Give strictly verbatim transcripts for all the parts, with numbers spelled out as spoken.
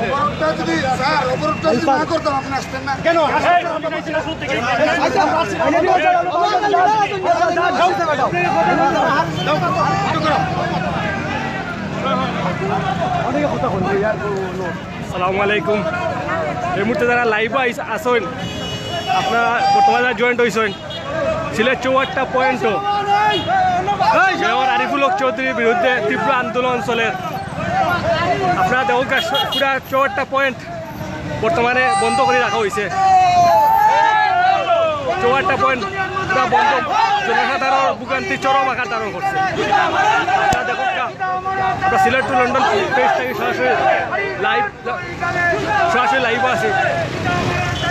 অবরোধটা যদি, স্যার, অবরোধটা যদি না করতাম, আপনি আসতেন না। কেন? আসসালামু আলাইকুম। এই মুহূর্তে যারা লাইভে আইস-, আছইন, আপনারা বর্তমানে যারা জয়েন্ট হইছইন, সিলেট চৌহাট্টা পয়েন্টও মেয়র আরিফুল হক চৌধুরীর বিরুদ্ধে তীব্র আন্দোলন চলের। আপনারা দেখউক্কা, পুরা চৌহাট্টা পয়েন্ট বর্তমানে বন্ধ করি রাখা হইছে। চৌহাট্টা পয়েন্ট পুরা বন্ধ, জনসাধারণ ভোগান্তি চরম আকার ধারণ করছে। আপনারা দেখউক্কা, আমরা সিলেট টু লন্ডন পেজ থাকি সরাসরি লাইভ, সরাসরি লাইভে আছি।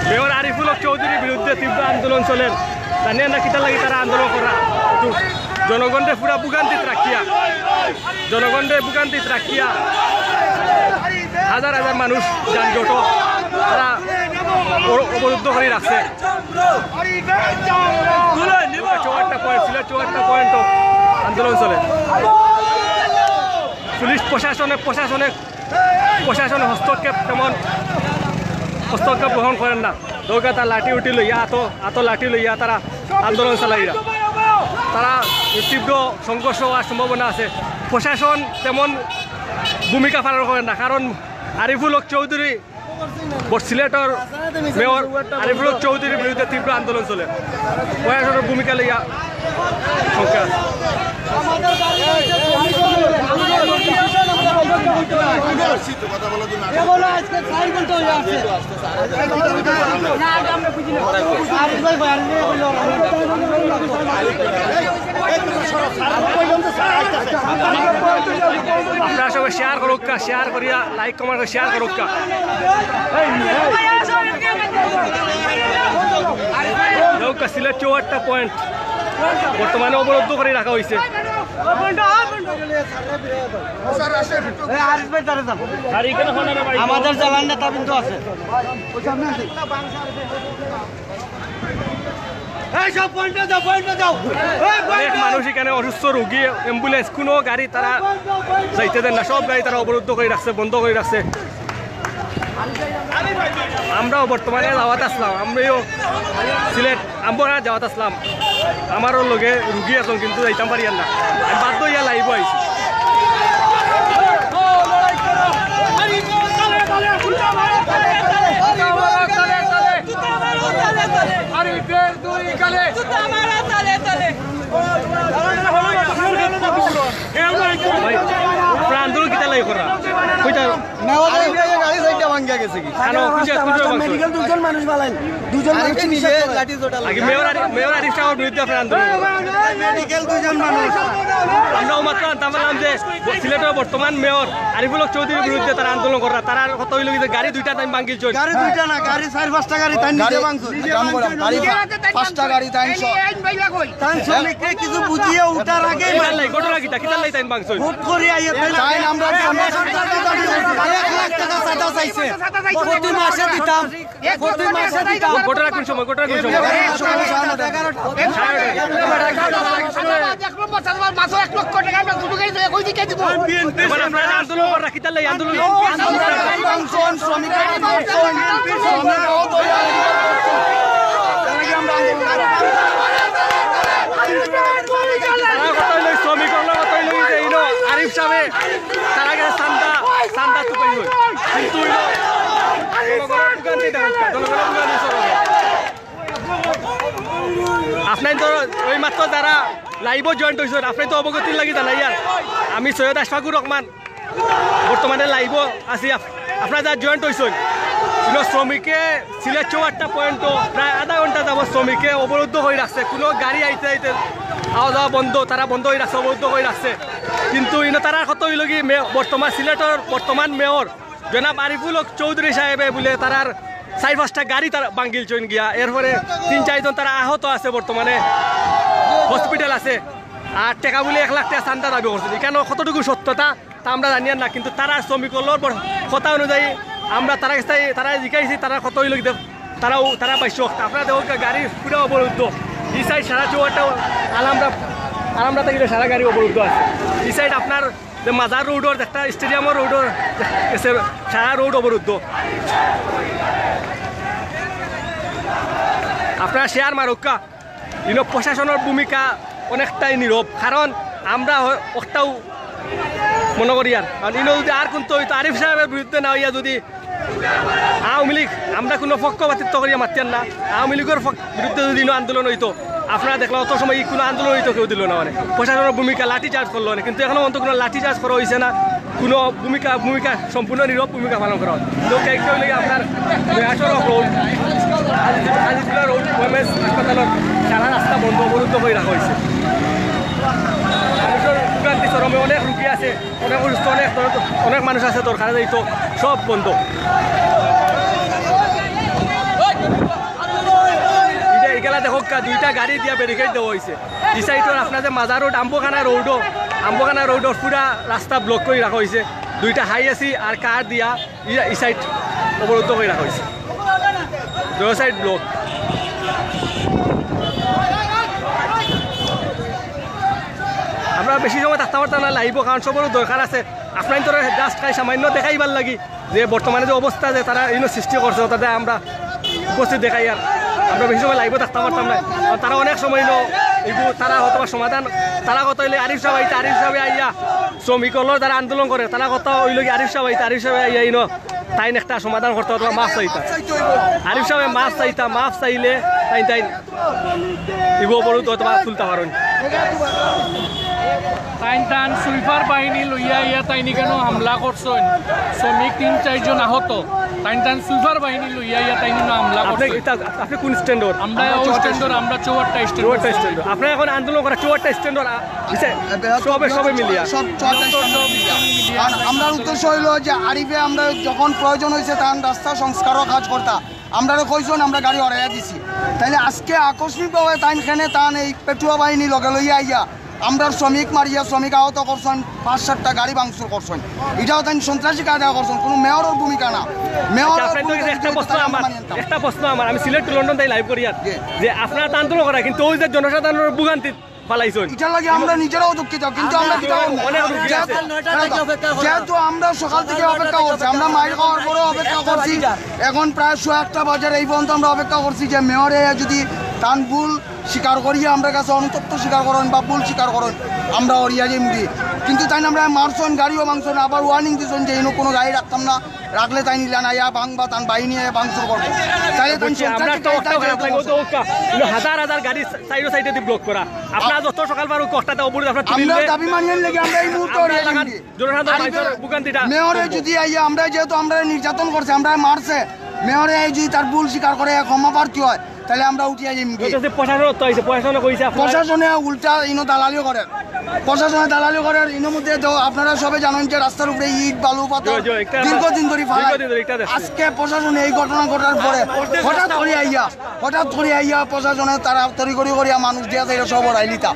মেয়র আরিফুল হক চৌধুরীর বিরুদ্ধে তীব্র আন্দোলন চলের। জানি না কিতার লাগি তারা আন্দোলন করা, কিন্তু জনগণরে পুরা ভোগান্তিত রাখিয়া, জনগণরে ভোগান্তিত রাখিয়া হাজার হাজার মানুষ যানজট তারা অ-, অবরুদ্ধ করি রাখছে। চৌহাট্টা পয়েন্ট, সিলেট চৌহাট্টা পয়েন্টও আন্দোলন চলে। পুলিশ প্রশাসনে, প্রশাসনে, প্রশাসন হস্তক্ষেপ তেমন হস্তক্ষেপ গ্রহণ করের না। দেখউক্কা তারা লাঠি উঠি লইয়া, আতো, আতো লাঠি লইয়া তারা আন্দোলন চালাইরা। তারা তীব্র সংঘর্ষ হওয়ার সম্ভাবনা আছে। প্রশাসন তেমন ভূমিকা পালন করের না, কারণ আরিফুল হক চৌধুরী বর-, সিলেটর মেয়র আরিফুল হক চৌধুরীর বিরুদ্ধে তীব্র আন্দোলন চলে। প্রশাসনের ভূমিকা লইয়া শঙ্কা আছে। আপনারা সবাই শেয়ার করউক্কা, শেয়ার করিয়া লাইক কমেন্ট শেয়ার করউক্কা। দেখউক্কা সিলেট চৌহাট্টা পয়েন্ট বর্তমানে অবরুদ্ধ করি রাখা হইছে। আমাদের জেলার নেতা কিন্তু আছে। এই সব পয়েন্টে যাও, পয়েন্টে যাও। এই অনেক পয়েন্টে মানুষ এখানে অসুস্থ রোগী, অ্যাম্বুলেন্স, কোনো গাড়ি তারা যাইতে দেন না, সব গাড়ি তারা অবরুদ্ধ করি রাখছে, বন্ধ করি রাখছে। আমরাও বর্তমানে দাওয়াত আছলাম, আমরাও সিলেট, আমরা দাওয়াত আছলাম, আমারও লগে রুগী আছইন, কিন্তু যাইতাম পারিয়ার না, আমি বাধ্য হইয়া লাইভো আইছি। ভাই, আপনারা আন্দোলন কিতা লাগি কররা? কইতা মেওয়ালে গাড়ি সাইডটা ভাঙ্গিয়া গেছে কি? কেন? কোন জায়গা, কোন জায়গা ভাঙছে? মেডিকেল দুইজন মানুষ বালাইন, দুইজন মানুষ নিজে লাঠি চোটা লাগে। মেয়র আরি-, মেয়র আরিফ সাহেবের বিরুদ্ধে আপনারা আন্দোলন কররা? মেডিকেল দুইজন মানুষ। আমরা অউ মাত্র জানতাম পারলাম যে সিলেটর বর্তমান মেয়র আরিফুল হক চৌধুরীর বিরুদ্ধে তারা আন্দোলন কররা। তারার কথা অইলো কি যে গাড়ি দুইটা তাইন ভাঙ্গিলছইন। গাড়ি দুইটা না, গাড়ি চাইর পাঁচটা গাড়ি তাইন নিজে ভাঙছইন। গাড়ি পাঁচটা গাড়ি তাইন স-, তাইন শ্রমিকরে কিছু বুঝিয়ে উঠার আগে ঘটনা কিতা? কিতার লাগি তাইন ভাঙছইন? হুট করি আইয়া তাইন আমরা এক লাখ টাকা চাঁদা চাইছে। প্রতি মাসে দিতাম, প্রতি মাসে দিতাম। ঘটনা কোন সময়? ঘটনা কোন সময়? এগারোটা। এবার আপনারা আন্দোলন কররা, কিতার লাগি আন্দোলন? তারা কথা অইলো, শ্রমিক অকলর কথা অইলো যে ইনো আরিফ সাহেবে তারা গেছে চান্দা, চান্দা তুকাইল। কিন্তু অইলো জনগণর ভোগান্তি দেখা, জনগণর ভোগান্তি চলে। আপনারা তো অউ মাত্র যারা লাইভো জয়েন্ট হইছইন, আপনারা তো অবগতির লাগি জানাইয়ার। আমি সৈয়দ আশফাকুর রহমান, বর্তমানে লাইভো আছি। আপ-, আপনারা যারা জয়েন্ট হইছইন, কোনো শ্রমিকে সিলেট চৌহাট্টা পয়েন্টও প্রায় আধা ঘন্টা যাবত শ্রমিকে অবরুদ্ধ করি রাখছে, কোনো গাড়ি আইতে আইতে আওয়া যাওয়া বন্ধ, তারা বন্ধ অই রাখছে, অবরুদ্ধ অই রাখছে। কিন্তু ইনো তারার কথা অইলো কি, মে-, বর্তমান সিলেটর বর্তমান মেয়র জনাব আরিফুল হক চৌধুরী সাহেবে বুলে তারার চাইর পাঁচটা গাড়ি তারা ভাঙ্গিলছইন গিয়া, এরপরে তিন চাইরজন তারা আহত আছে বর্তমানে, হসপিটাল আছে। আর টেকা বুলে এক লাখ টেকা চান্দা দাবি করছে, ইখানো কতটুকু সত্যতা তা আমরা জানিয়ার না, কিন্তু তারা শ্রমিক অকলর বর-, কথা অনুযায়ী আমরা তারা কাছে, তারা জিকাইছি, তারা কথা অইলো কি দেখ-, তারাও, তারা পাইছো। আপনারা দেখো গা-, গাড়ি পুরা অবরুদ্ধ। ই সাইড সারা চৌহাট্টা আলহামরা, আলহামরা থাকি সারা গাড়ি অবরুদ্ধ আছে। ই সাইড আপনার যে মাজার রোডর একটা স্টেডিয়ামর রোডর গেছে, সারা রোড অবরুদ্ধ। আপনারা শেয়ার মারুক্কা। ইনো প্রশাসনর ভূমিকা অনেকটাই নীরব, কারণ আমরা হ-, অকটাও মনে করি আর, কারণ ইনো যদি আর কুনতো অইতো, আরিফ সাহেবের বিরুদ্ধে না অইয়া যদি আওয়ামী লীগ, আমরা কুনু পক্ষপাতিত্ব করিয়া মাতিয়ার না, আওয়ামী লীগর পক্ষ-, বিরুদ্ধে যদি ইনো আন্দোলন অইতো, আপনারা দেখলা অত সময় ই কুনু আন্দোলন অইতো কেউ দিলো না, মানে প্রশাসনর ভূমিকা লাঠি চার্জ করলো না, কিন্তু এখনো পর্যন্ত কুনু লাঠি চার্জ করা অইছে না। কুনু ভূমিকা, ভূমিকা সম্পূর্ণ নীরব ভূমিকা পালন করা অয়। তো একটা অইলো গিয়া আপনার, এ, সড়ক রোড, আজিজুল্লাহ রোড, ওএমএস হাসপাতালর সারা রাস্তা বন্ধ, অবরুদ্ধ করি রাখা অইছে। মানুষর ভোগান্তি চরমে, অনেক রুগী আছে, অনেক অসুস্থ, অনেক দর-, অনেক মানুষ আছে দরকারে যাইতো, সব বন্ধ। ইটা ইগেলা দেখউক্কা, দুইটা গাড়ি দিয়া ব্যারিকেড দেওয়া অইছে। ই সাইডর আপনার যে মাজার রোড, আম্বখানা রোডও, আম্বখানা রোডর পুরা রাস্তা ব্লক করি রাখা অইছে। দুইটা হাই এসি আর কার দিয়া ই, ই সাইড অবরুদ্ধ করি রাখা অইছে। দুই সাইড ব্লক। আমরা বেশি সময় থাকতাম পারতাম না লাইভও, কারণ সবরও দরকার আছে। আপনারা তো just খালি সামান্য দেখাইবার লাগি যে বর্তমানে যে অবস্থা যে তারা ইনো সৃষ্টি করছে, তাতে আমরা উপস্থিত দেখাইয়ার। আমরা বেশি সময় লাইভও থাকতাম পারতাম না, কারণ তারা অনেক সময় ইনো এগু তারা হয়তো বা সমাধান, তারা কথা অইলে আরিফ সাহেব আইতা, আরিফ সাহেব আইয়া শ্রমিক অকলর যারা আন্দোলন করে, তারা কথা অইলো কি আরিফ সাহেব আইতা, আরিফ সাহেব আইয়া ইনো তাইন একটা সমাধান করতা অথবা মাফ চাইতা। আরিফ সাহেব মাফ চাইতা, মাফ চাইলে তাইন তাইন ইগু অবরোধ অথবা তুলতা পারইন। তাইন তান সুইপার বাহিনী লইয়া আইয়া তাইন ইখানো হামলা করছইন, শ্রমিক তিন চাইরজন আহত। তাইন তান সুইপার বাহিনী লইয়া আইয়া তাইন ইনো হামলা করছইন। আপনি কোন স্ট্যান্ডর? আমরা ও স্ট্যান্ডর, আমরা চৌহাট্টা স্ট্যান্ড। চৌহাট্টা স্ট্যান্ড। আপনারা এখন আন্দোলন করা চৌহাট্টা স্ট্যান্ডর, আ, সবে, সবে মিলিয়া। সব চৌহাট্টা স্ট্যান্ডর মিলিয়া। আর আমরার উদ্দেশ্য অইলো যে আরিফে আমরা যখন প্রয়োজন অইছে, তখন রাস্তা সংস্কারর কাজ করতা। আমরারে কইছইন, আমরা গাড়ি হরাইয়া দিছি। তাইলে আজকে আকস্মিকভাবে তাইন কেনে তান এই পেটুয়া বাহিনী লগে লইয়া আইয়া আমরার শ্রমিক মারিয়া, শ্রমিক আহত করছইন, পাঁচ সাতটা গাড়ি ভাঙচুর করছইন। ইটাও তাইন সন্ত্রাসী কায়দায় করছইন, কুনু মেয়রর ভূমিকা না। মেয়রর আচ্ছা, আপনার তো ভূমিকা একটা যদি প্রশ্ন হইতো, তাইলে আমরা আমার, মানিতাম। একটা প্রশ্ন আমার, আমি সিলেট টু লন্ডন তাই লাইভ করিয়ার, জি। যে আপনারা তো আন্দোলন করা, কিন্তু ওই যে জনসাধারণর ভোগান্তি ফালাইছইন। ইটার লাগি আমরা নিজেরাও দুঃখিত, কিন্তু আমরা কিতা করমু? অনেক রুগী আছে। যেহেতু, যেহেতু আমরা সকাল থেকে অপেক্ষা করছি, আমরা মাইর খাওয়ার পরেও অপেক্ষা করছি, এখন প্রায় সোয়া একটা বাজার, এই পর্যন্ত আমরা অপেক্ষা করছি যে মেয়রে যদি তান ভুল স্বীকার করিয়া আমরার কাছে অনুতপ্ত স্বীকার করইন বা ভুল স্বীকার করইন, আমরা হরিয়া যাইমুগি। কিন্তু তাইন আমরারে মারছইন, গাড়িও ভাঙছইন, আবার ওয়ার্নিং দিছইন যে ইনো কুনু গাড়ি রাখতাম না, রাখলে তাইন ইলা না, ইয়া ভাঙবা, তান বাহিনী আইয়া ভাঙচুর করবো। তাইলে তাইন বুঝছি, আমরা সন্ত্রাসী তো কায়দায় একটা খারাপ লাগবো তো ওকা। ইনো হাজার হাজার গাড়ি চাইরো সাইডেদি ব্লক করা। আপনারা যত সকাল পারো কষ্টাতে অবরোধ আপনারা আমরা তুলিলে দাবি মানিয়ে লেগে আমরা এই মুহূর্তে আমরা হরিয়া লাগান যাইমুগি। জনসাধারণ আরিফে, মানুষের ভোগান্তিটা মেয়রে যদি আইয়া, আমরা যেহেতু আমরা নির্যাতন করছে, আমরা মারছে, মেয়রে এই যদি তার ভুল স্বীকার করে ক্ষমা প্রার্থী হয়, তাইলে আমরা উঠিয়া যাইমুগি। এটা যে প্রশাসন তো আইছে, প্রশাসনে কইছে আপনারা প্রশাসনে উল্টা ইনো দালালিও করে। প্রশাসনে দালালিও করে। ইনোর মধ্যে তো আপনারা সবে জানেন যে রাস্তার উপরে ইট, বালু, পাথর জি, জি, একটা দীর্ঘদিন ধরে ফালায়। দীর্ঘদিন ধরে একটা দেখছি। আজকে প্রশাসনে এই ঘটনা ঘটার পরে হঠাৎ করে আইয়া, হঠাৎ করে আইয়া প্রশাসনে তারা তড়িঘড়ি করিয়া মানুষ দিয়া চাইরা সব হরাইলিতা।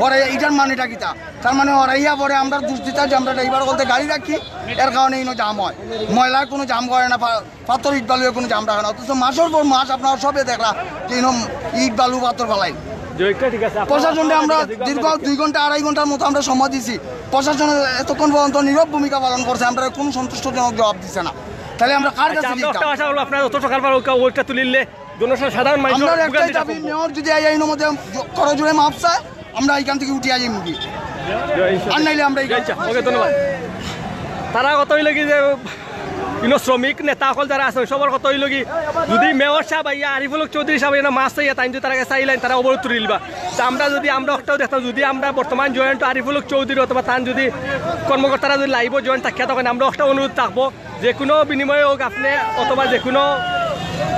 হরাইয়া ইটার মানেটা কিতা? তার মানে হরাইয়া পরে আমরা দুষ দিতা যে আমরা ড্রাইভার বলতে গাড়ি রাখি, এর কারণে ইনো জাম হয়। ময়লায় কুনু জাম করে না, পা-, পাথর ইট বালুয়ে কুনু জাম রাখে না। অথচ মাসর পর মাস আপনারা সবে দেখলা যে ইনো ইট বালু পাথর ফালাইন। জি, এটা ঠিক আছে। আপনারা প্রশাসনরে আমরা আপনারা ঠিক আছে, দীর্ঘ দুই ঘন্টা, আড়াই ঘন্টার মতো আমরা সময় দিছি। প্রশাসনে এতক্ষণ পর্যন্ত নীরব ভূমিকা পালন করছে, আমরারে কুনু সন্তুষ্টজনক জবাব দিছে না। তাইলে আমরা কার আচ্ছা, কাছে আমরা যাইতাম? একটা আশা করবো আপনারা যত সকাল পারো ওটা, ওটা তুলিলে জনসাধারণ মানুষের আমরার একটাই ভোগান্তিটা দাবি, কমবো। মেয়র যদি আইয়া ইনোর মধ্যে জ-, করজোড়ে মাফ চায়, আমরা ইখান থাকি উঠিয়া যাইমুগি। আর নাইলে আমরা ইখান আচ্ছা, ওকে, ধন্যবাদ। তারা কথা অইলো কি যে ইনো শ্রমিক নেতা অকল যারা আছে, সবর কথা অইলো কি, যদি মেয়র সাহেব আইয়া, আরিফুল হক চৌধুরী সাহেব আইয়া মাফ চাইয়া, তাইন যদি তারারে চাইলাইন, তারা অবরোধ তুলি দিবা। তা আমরা যদি, আমরা অকটাও দেখতাম, যদি আমরা বর্তমান জয়েন্ট আরিফুল হক চৌধুরী অথবা তান যদি কর্মকর্তারা যদি লাইভও জয়েন্ট থাকিয়া থাকেন, আমরা অকটা অনুরোধ থাকবো, যে কুনু বিনিময়ে হোক আপনে অথবা যে কুনু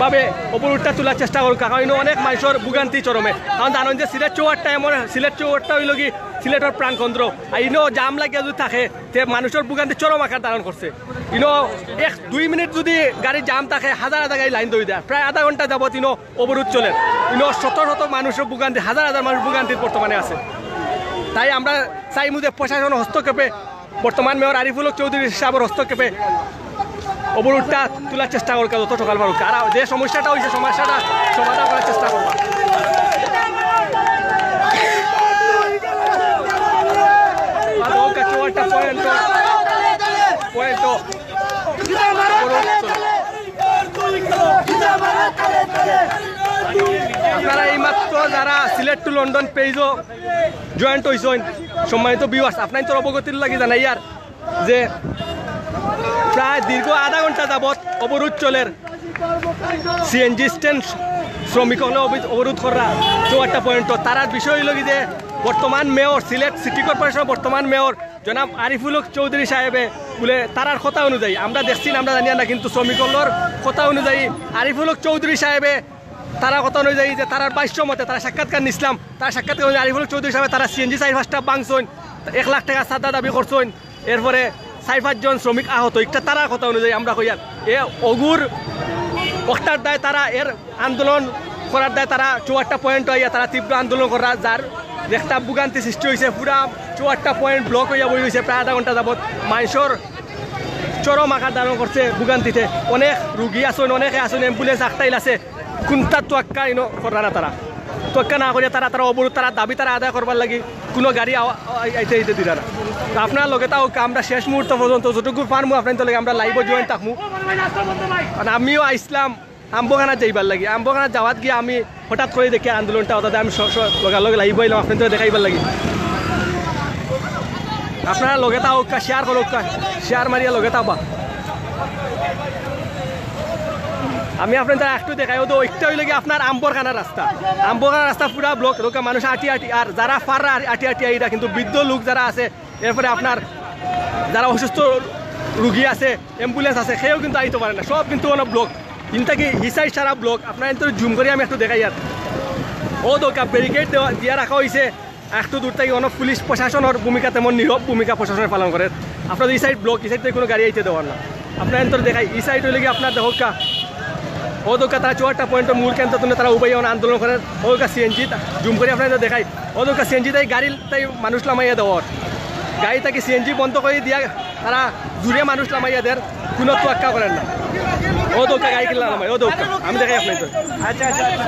ভাবে অবরোধটা তুলার চেষ্টা করউক্কা, কারণ ইনো অনেক মানষর ভোগান্তি চরমে। কারণ জানইন যে সিলেট চৌহাট্টা এমন, সিলেট চৌহাট্টা অইলো গি সিলেটর প্রাণকেন্দ্র। আর ইনো জাম লাগিয়া যদি থাকে, তে মানষর ভোগান্তি চরম আকার ধারণ করছে। ইনো এক দুই মিনিট যদি গাড়ির জাম থাকে, হাজার হাজার গাড়ি লাইন ধরি দেয়। প্রায় আধা ঘন্টা যাবত ইনো অবরোধ চলের। ইনো শত শত মানষর ভোগান্তি, হাজার হাজার মানুষ ভোগান্তিত বর্তমানে আছে। তাই আমরা চাইমু যে প্রশাসন হস্তক্ষেপে, বর্তমান মেয়র আরিফুল হক চৌধুরী সাহেবর হস্তক্ষেপে অবরোধটা তুলার চেষ্টা করউক্কা, যত সকাল পারউক্কা। আর যে সমস্যাটা অইছে, সমস্যাটা সমাধান করার চেষ্টা করবা। আর ওর কাছে একটা পয়েন্ট, পয়েন্ট। আপনারা এইমাত্র যারা সিলেট টু লন্ডন পেজও জয়েন্ট অইছইন, সম্মানিত ভিউয়ার্স, আপনাইনতর অবগতির লাগি জানাইয়ার যে প্রায় দীর্ঘ আধা ঘন্টা যাবত অবরোধ চলের। সিএনজি স্ট্যান্ড শ্রমিক অকলে অবি-, অবরোধ কররা চৌহাট্টা পয়েন্ট। তারার বিষয় অইলো গি যে বর্তমান মেয়র, সিলেট সিটি কর্পোরেশনর বর্তমান মেয়র জনাব আরিফুল হক চৌধুরী সাহেবে বুলে তারার কথা অনুযায়ী, আমরা দেখছি না, আমরা জানিয়ার না, কিন্তু শ্রমিক অকলর কথা অনুযায়ী আরিফুল হক চৌধুরী সাহেবে তারার কথা অনুযায়ী যে তারার ভাষ্য মতে, তারা সাক্ষাৎকার নিছলাম, তারার সাক্ষাৎকার অনুযায়ী আরিফুল হক চৌধুরী সাহেবে তারা সিএনজি চাইর পাঁচটা ভাঙছইন, এক লাখ টেকা চান্দা দাবি করছইন। এরপরে চাইর পাঁচজন শ্রমিক আহত, ইটা তারার কথা অনুযায়ী আমরা কইয়ার। এ অগুর অকটার দায় তারা এর আন্দোলন করার দায় তারা চৌহাট্টা পয়েন্ট আইয়া তারা তীব্র আন্দোলন কররা, যার একটা ভোগান্তি সৃষ্টি অইছে। পুরা চৌহাট্টা পয়েন্ট ব্লক অইয়া বই রইছে প্রায় আধা ঘন্টা যাবত। মানষর চরম আকার ধারণ করছে ভোগান্তিতে। অনেক রুগী আছইন, অনেকে আছইন, অ্যাম্বুলেন্স আটকাইল আছে, কুনটার তোয়াক্কা ইনো কররা না তারা। তোয়াক্কা না করিয়া তারা, তারা অবরোধ, তারা দাবি তারা আদায় করবার লাগি কুনু গাড়ি আওয়া-, আই-, আইতে, আইতে দিরা না। তো আপনারা লগে থাকউক্কা, আমরা শেষ মুহূর্ত পর্যন্ত যতটুকু পারমু আপনাইনতর লগে আমরা লাইভও জয়েন থাকমু। কারণ আমিও আইছলাম, আম্বখানা যাইবার লাগি। আম্বখানা যাওয়াত গিয়া আমি হঠাৎ করি দেখি আন্দোলনটা, অর্থাৎ আমি স-, স-, লগালগ লাইভ আইলাম আপনাইনতরে দেখাইবার লাগি। আপনারা লগে থাকউক্কা, শেয়ার করউক্কা, শেয়ার মারিয়া লগে থাকবা। আমি আপনাইনতরে একটু দেখাই, অউ তো একটা অইলো গি আপনার আম্বরখানার রাস্তা, আম্বরখানার রাস্তা পুরা ব্লক, দেখউক্কা মানুষ আটি আটি, আর যারা পাররা আটি আটি আইরা, কিন্তু বৃদ্ধ লোক যারা আছে, এরপরে আপনার যারা অসুস্থ রুগী আছে, অ্যাম্বুলেন্স আছে, কেউ কিন্তু আইতো পারে না, সব কিন্তু অনো ব্লক। ইনতা কি হি সাইড সারা ব্লক, আপনাইনতরে জুম করি আমি একটু দেখাইয়ার। অউ দেখউক্কা ব্যারিকেড দেওয়া, দিয়া রাখা অইছে, একটু দূর থাকি অনো পুলিশ প্রশাসনর ভূমিকা তেমন নীরব ভূমিকা প্রশাসনে পালন করের। আপনারা ই সাইড ব্লক, ই সাইড থাকি কুনু গাড়ি আইতে দেওয়ার না। আপনাইনতরে দেখাই, ই সাইড অইলো গি আপনার দেখউক্কা, অউ দেখউক্কা তারা চৌহাট্টা পয়েন্টর মূল কেন্দ্র থাকি তারা উবাইয়া অনো আন্দোলন করের। অউ দেখউক্কা সিএনজি, জুম করি আপনাইনতরে দেখাই। অউ দেখউক্কা সিএনজি থাকি গাড়ি থাকি মানুষ লামাইয়া দেওয়ার। গাড়ি থাকি সিএনজি বন্ধ করি দিয়া তারা জুরে মানুষ লামাইয়া দের, কুনু তোয়াক্কা করের না। অউ দেখউক্কা গাড়ি কিলা লামাই, অউ দেখউক্কা, আমি দেখাই আপনাইনতরে। আচ্ছা, আচ্ছা, আচ্ছা।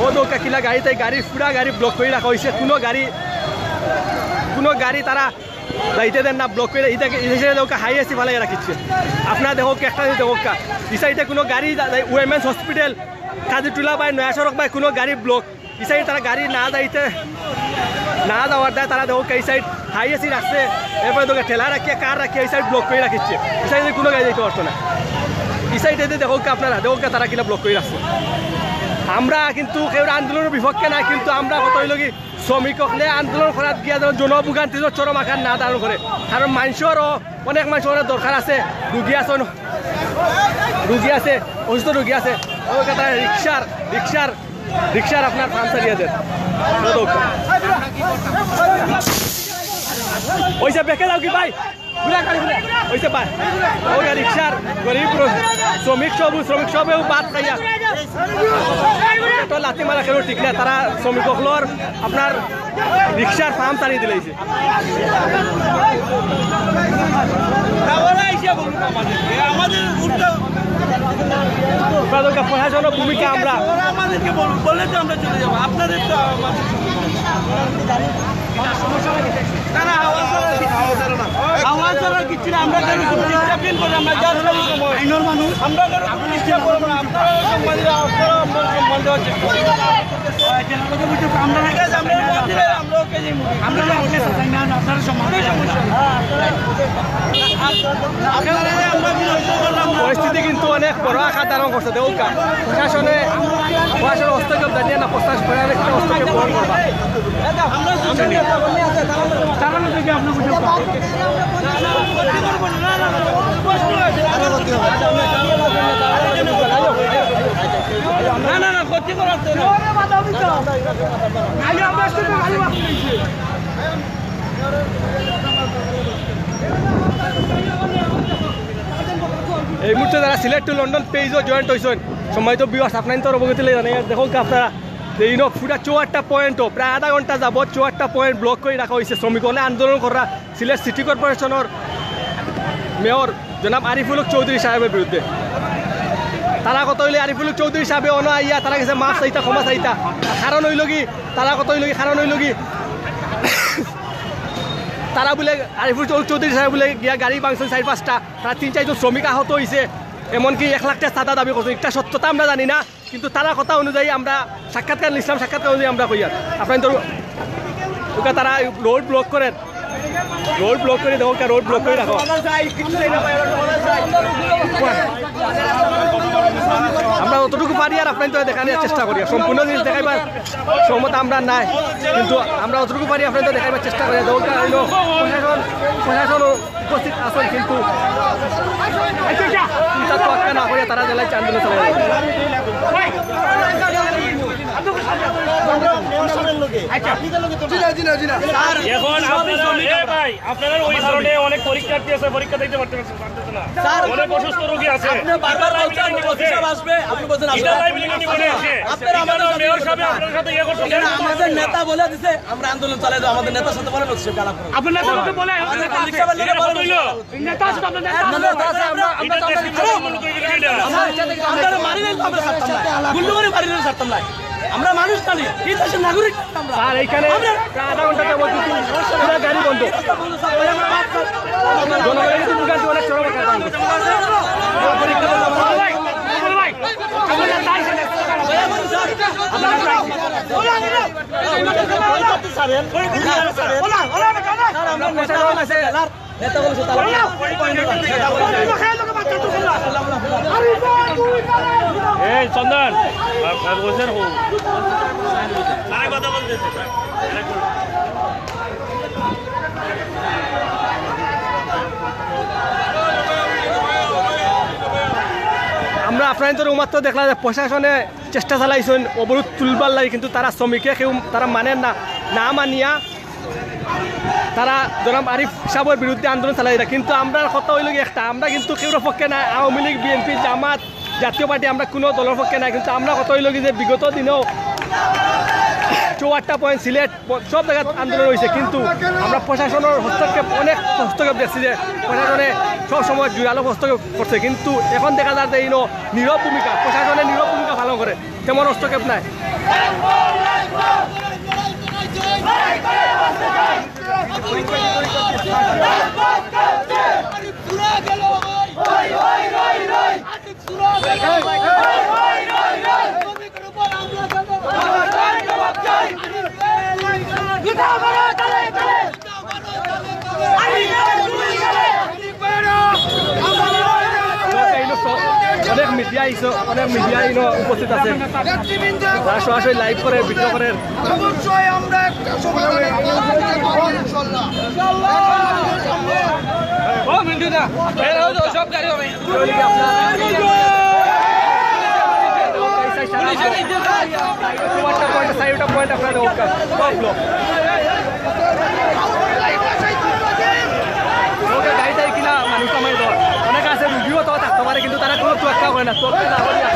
অউ দেখউক্কা কিলা গাড়ি থাকি গাড়ি, পুরা গাড়ি ব্লক করি রাখা অইছে, কুনু গাড়ি, কুনু গাড়ি তারা যাইতে দের না, ব্লক করি। ইটা কি, ই সাইডে দেখউক্কা হাই এসি ফালাইয়া রাখিছে। আপনারা দেখউক্কা, একটা জিনিস দেখউক্কা, ই সাইডে কুনু গাড়ি যা-, যাই-, উইমেন্স হসপিটাল, কাজীটুলা বায়, নয়া সড়ক বায়, কুনু গাড়ি ব্লক। ই সাইডে তারা গাড়ি না যাইতে, না যাওয়ার দায় তারা দেখউক্কা ই সাইড হাই এসি রাখছে, এরপরে দেখউক্কা ঠেলা রাখিয়া, কার রাখিয়া ই সাইড ব্লক করি রাখিছে। ই সাইডে কুনু গাড়ি যাইতে পারতো না। ই সাইডে দেখউক্কা আপনারা, দেখউক্কা তারা কিলা ব্লক করি রাখছে। আমরা কিন্তু কেউর আন্দোলনর বিপক্ষে না, কিন্তু আমরা কথা অইলো গি শ্রমিক অকলে আন্দোলন করাত গিয়া যেন জনভোগান্তি যেন চরম আকার না ধারণ করে। কারণ মানষরও, অনেক মানষর অনেক দরকার আছে, রুগী আছে, অন-, রুগী আছে, অসুস্থ রুগী আছে। অউ দেখউক্কা তারা রিক্সার, রিক্সার, রিক্সার আপনার পাংচার দিয়া দের। অউ দেখউক্কা। অইছে, ব্যাকে যাও কি ভাই? অইছে ভাই। অউ দেখউক্কা রিক্সার গরিব র-, শ্রমিক সব, শ্রমিক সবেও ভাত খাইয়া। তো লাথি মারা কেউ ঠিক না, তারা শ্রমিক অকলর আপনার রিক্সার পাংচার দিয়া দিলাইছে। প্রশাসনর ভূমিকা আমরা আমাদেরকে বলুন, বললে তো আমরা চলে যাবো। আপনাদের তো আমাদের না, না, আওয়াজ ছাড়া কিচ্ছু না। আওয়াজ ছাড়া কিচ্ছু না। আমরা কারো উপর ডিস্টার্বিং করে, আমরা জাস্ট আইনর মানুষ। আমরা কারো উপর ডিস্টার্ব করবো না। আপনারা সম্মান দিলে, আপনারা আমরা সম্মান দেওয়ার চেষ্টা করবো। আমরা ঠিক আছে, আমরা মন্দিরে, আমরা ওকে যাই মন্দিরে। আমরা ওকে যাই না, না, আপনারা সম্মান। কোনো সমস্যা নেই। আপনারা, আমরা বিরোধিতা করলাম না। পরিস্থিতি কিন্তু অনেক বড় আকার ধারণ করছে। দেখউক্কা, প্রশাসনে, প্রশাসনের হস্তক্ষেপ জানিয়ে না, প্রশাসন, প্রশাসনের হস্তক্ষেপ গ্রহণ করবা। না, না, না, ক্ষতি করার তো না। এই মুহূর্তে যারা সিলেট টু লন্ডন পেজও জয়েন্ট হইছেন, সম্মানিত ভিউয়ার্স, আপনারা তো অবগত জানাই, দেখুন কি আপনারা, এই ন পুরা চৌহাট্টা পয়েন্টও প্রায় আধা ঘন্টা যাবত চৌহাট্টা পয়েন্ট ব্লক করে রাখা হয়েছে শ্রমিক হলে আন্দোলন করা সিলেট সিটি কর্পোরেশনের মেয়র জনাব আরিফুল হক চৌধুরী সাহেবের বিরুদ্ধে। তারা কথা হইলে আরিফুল হক চৌধুরী সাহেব অন আইয়া তারা গেছে মাফ চাইতা, ক্ষমা চাইতা। কারণ হইল কি, তারা কথা হইল কি, কারণ হইল কি, তারা বলে আরিফুল হক চৌধুরী সাহেব বলে গিয়া গাড়ি ভাঙছেন চার পাঁচটা, তারা তিন চারজন শ্রমিক আহত হয়েছে, এমনকি এক লাখ টাকা চাঁদা দাবি করছে। এটা সত্যতা আমরা জানি না, কিন্তু তারা কথা অনুযায়ী আমরা সাক্ষাৎকার নিছিলাম, সাক্ষাৎকার অনুযায়ী আমরা কইয়ার আপনার তো ওকে তারা রোড ব্লক করেন, রোড ব্লক করে দেখো, রোড ব্লক করে রাখো। আমরা যতটুকু পারি আর আপনার তো দেখানোর চেষ্টা করি, সম্পূর্ণ জিনিস দেখাইবার সমতা আমরা নাই, কিন্তু আমরা যতটুকু পারি আপনার তো দেখাইবার চেষ্টা করি। দরকার হইল প্রশাসন, প্রশাসন উপস্থিত আছেন, কিন্তু চিন্তা তোয়াক্কা না করিয়া তারা জেলায় আন্দোলন চালায়। জি না, জি না, জি না। এখন আপনারা, এ ভাই, আপনারা ওই কারণে অনেক পরীক্ষার্থী আছে, পরীক্ষা দিতে পারতে পারছে না। স্যার, অনেক অসুস্থ রোগী আছে। আপনি বারবার বলছেন, ওসি সাহেব আসবে, আপনি বলছেন আসবে। আপনারা আমাদের সাথে মেয়র সাহেব আপনার সাথে ইয়ে করছেন। এখানে আমাদের নেতা বলে দিছে, আমরা আন্দোলন চালাই দেবো, আমাদের নেতার সাথে বলেন, ওসি সাহেব আলাপ করুন। আপনার নেতা বলতে বলে, আমাদের পাবলিক সাহেবের লোকে বলেন। নেতা আছে তো আপনার নেতা আছে। আমরা, আমরা তো আমরা আপনারা মারিলেন তো আমরা ছাড়তাম না। গুল্লু করে মারিলেন ছাড়তাম না। আমরা মানুষ নানি, এই দেশের নাগরিক আমরা। স্যার, এইখানে আমরা প্রায় আধা ঘন্টা যাবত কিন্তু পুরো গাড়ি বন্ধ। জনগণের কিন্তু ভোগান্তি অনেক চরম একটা দাম। এই চন্দন, আর, আর ওদের হো। আমরা আপনার তো উমাত্র দেখলাম যে প্রশাসনে চেষ্টা চালাইছেন অবরোধ তুলবার লাগি, কিন্তু তারা শ্রমিকে কেউ তারা মানের না, না মানিয়া তারা জনাব আরিফ সাহেবের বিরুদ্ধে আন্দোলন চালাই। কিন্তু আমরা কথা হইল কি একটা, আমরা কিন্তু কেউর পক্ষে না, আওয়ামী লীগ, বিএনপি, জামাত, জাতীয় পার্টি, আমরা কোনো দলের পক্ষে না। কিন্তু আমরা কথা হইল কি যে বিগত দিনেও চৌহাট্টা পয়েন্ট, সিলেট, সব জায়গায় আন্দোলন হয়েছে, কিন্তু আমরা প্রশাসনের হস্তক্ষেপ, অনেক হস্তক্ষেপ দেখছি যে প্রশাসনে সব সময় জোরালো হস্তক্ষেপ করছে, কিন্তু এখন দেখা যায় যে ইনো নীরব ভূমিকা, প্রশাসনের নীরব ভূমিকা পালন করে, তেমন হস্তক্ষেপ নাই। অনেক মিডিয়া আইছে, অনেক মিডিয়া ইনো উপস্থিত আছে, যারা সরাসরি লাইভ করে, ভিডিও করে। অবশ্যই আমরা একটা সমাধান, ইনশাল্লাহ। ও মিন্টু দা, এরা তো সব গাড়ি হবে। গাড়ি টাড়ি কিনা মানুষ আমার দল অনেক আছে, রুগীও তো থাকতে পারে, কিন্তু তারা কোনো তোয়াক্কা করে না, তোয়াক্কা না করিয়া।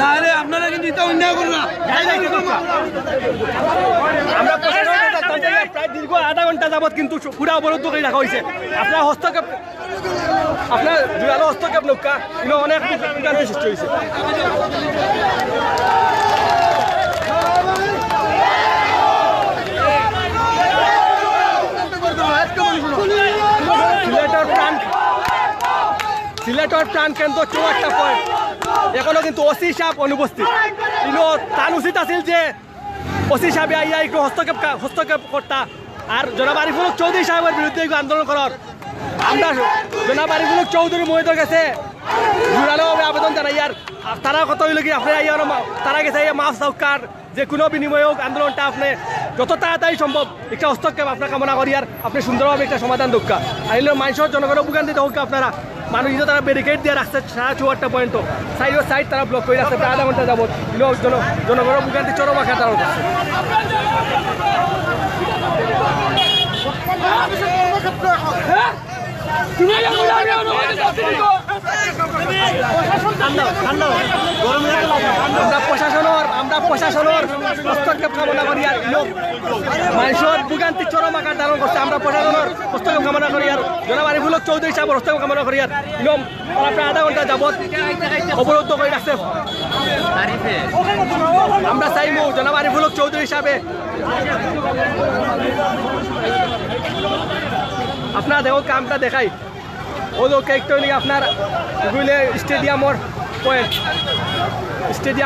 না রে, আপনারা কিন্তু এটা অন্যায় করুন না। আমরা প্রশাসনের কাছে প্রায় দীর্ঘ আধা ঘন্টা যাবত কিন্তু পুরা অবরুদ্ধ করে রাখা হয়েছে। আপনারা হস্তক্ষেপ, আপনারা জোরালো হস্তক্ষেপ নৌকা, কিন্তু অনেক ভোগান্তি সৃষ্টি হয়েছে। এটার প্রাণকেন্দ্র চৌহাট্টা পয়েন্ট। এখনো কিন্তু ওসি সাহেব অনুপস্থিত। ইনো তান উচিত আছিল যে ওসি সাহেব আইয়া একটু হস্তক্ষেপ কা-, হস্তক্ষেপ করতা। আর জনাব আরিফুল হক চৌধুরী সাহেবের বিরুদ্ধে একটু আন্দোলন করার আমরা জনাব আরিফুল হক চৌধুরী মহোদয়ের কাছে জোরালোভাবে আবেদন জানাই। আর, আর তারা কথা হইল কি, আপনি আইয়া ওরা মা-, তারা গেছে আইয়া মাফ চাউক্কা, যে কোনো বিনিময়ে হোক আন্দোলনটা আপনি যত তাড়াতাড়ি সম্ভব একটা হস্তক্ষেপ আপনার কামনা করি। আর আপনি সুন্দরভাবে একটা সমাধান দক্ষা আইলে মানুষের জনগণের ভোগান্তি হোক আপনারা মানুষ কিন্তু তারা ব্যারিকেড দিয়ে রাখছে সারা চৌহাট্টা পয়েন্ট, সাইড সাইড তারা ব্লক করে রাখছে প্রায় আধা ঘন্টা যাবত। লোক জন-, জনগণের ভোগান্তি চরম আকার ধারণ করছে। আমরা প্রশাসনের, আমরা প্রশাসনের হস্তক্ষেপ কামনা করি। আর ইনো মানুষের ভোগান্তি চরম আকার ধারণ করছে। আমরা প্রশাসনের হস্তক্ষেপ কামনা করি। আর জনাব আরিফুল হক চৌধুরী সাহেবের হস্তক্ষেপ কামনা করি। আর ইনো তারা প্রায় আধা ঘন্টা যাবত অবরুদ্ধ করে রাখছে। আমরা চাইমু জনাব আরিফুল হক চৌধুরী সাহেবে আপনারা দেখো, আমরা দেখাই। ও তো কেকটা হইলে আপনার গুইলে স্টেডিয়ামর পয়েন্ট, স্টেডিয়াম